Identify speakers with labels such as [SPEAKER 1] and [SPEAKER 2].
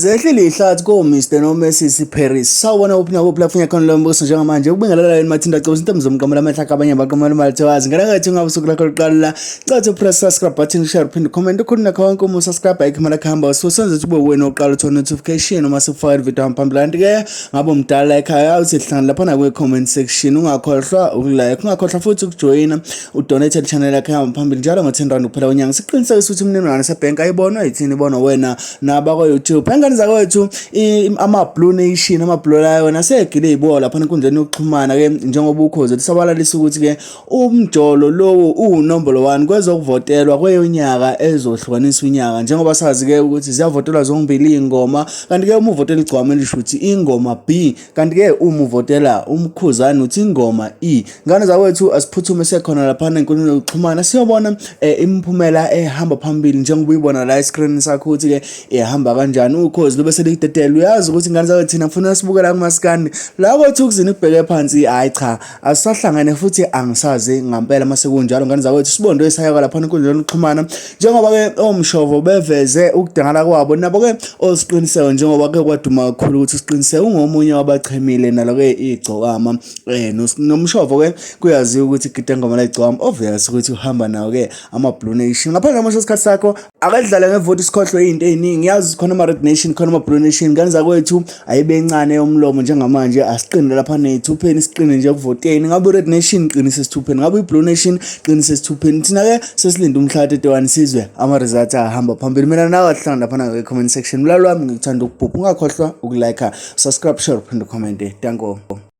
[SPEAKER 1] Zehlile ihlathi ko-Mr no-Mrs Paris. Sawubona kuphi nakuphi lapho khona lo mbuso njengamanje. Ukubingelela yini Mathinda Cebo intombi zomqamela amehla kabanye baqamela imali thewazi. Ngena ngathi ngabe usuku lakho lokuqala la. Cela press subscribe button, share, phinde comment. Ukhona nakho wonke uma subscribe ayikho imali kuhamba. So senze ukuthi ube wena oqala uthola notification uma sikufaka video phambili. Kanti ke ngabe umdala ekhaya uthi hlangana lapha na kwi comment section. Ungakhohlwa ukulike, ungakhohlwa futhi ukujoyina udonate channel yakhe hamba phambili njalo ngo-10 rand kuphela kwenyanga. Siqinisekisa ukuthi imininingwane yasebhenki ayibonwa yithini, ibonwa wena nabakwa-YouTube. Engane zakwethu, ama-Blue Nation, ama-Blue Lion asegile iy'buko lapha enkundleni yokuxhumana-ke njengoba ukhozi lisabalalisa ukuthi-ke umjolo lowo uwunombolo 1 kwezokuvotelwa kweyonyaka ezohlukanisa unyaka, njengoba sazi-ke ukuthi ziyavotelwa zombili iy'ngoma. Kanti-ke uma uvotela igcwama elisho ukuthi ingoma B, kanti-ke uma uvotela umkhuzane uthi ingoma E. Ngane zakwethu, asiphuthume sekhona laphana enkundleni yokuxhumana siyobona imiphumela ehamba phambili njengoba uyibona la escreen sakho ukuthi-ke ihamba kanjani. Ukhozi lube selidedela. Uyazi ukuthi, ngane zakwethu, thina kufanele sibukela kumaskandi la kwethu ukuzini kubheke phansi. Hhayi cha, asisahlangane futhi angisazi ngampela mase kunjalo. Ngane zakwethu, sibondo esayaka laphana enkundleni yokuxhumana njengoba-ke omshovo beveze ukudangala kwabo nabo-ke osiqiniseko, njengoba-ke kwaduma kakhulu ukuthi usiqiniseko ungomunye wabachemile nalo-ke igcokama nomshovo-ke kuyaziwa ukuthi gida ngoma la igcokama, obvious ukuthi uhamba nawo-ke ama-Blue Nation. Ngaphandle kwamosha isikhathi sakho, akadlale ngevoti, sikhohlwe iy'nto ey'ningi. Yazi khona ama-Red Nation, khona ama-Blue Nation. Ngane zakwethu, ayibe encane yomlomo njengamanje, asiqine lapha ney'thupheni, siqine nje ekuvoteni. Ngabe u-Red Nation, qinise esithupheni; ngabe uyi-Blue Nation, qinise esithupheni. Thina-ke sesilinde umhla 31 sizwe ama-results ahamba phambili. Mina nawe ahlangana laphana kwe-comment section. Mlalo wami, ngikuthanda ukubhubha. Ungakhohlwa ukulike, subscribe, share, uphinde ucommente. Danko.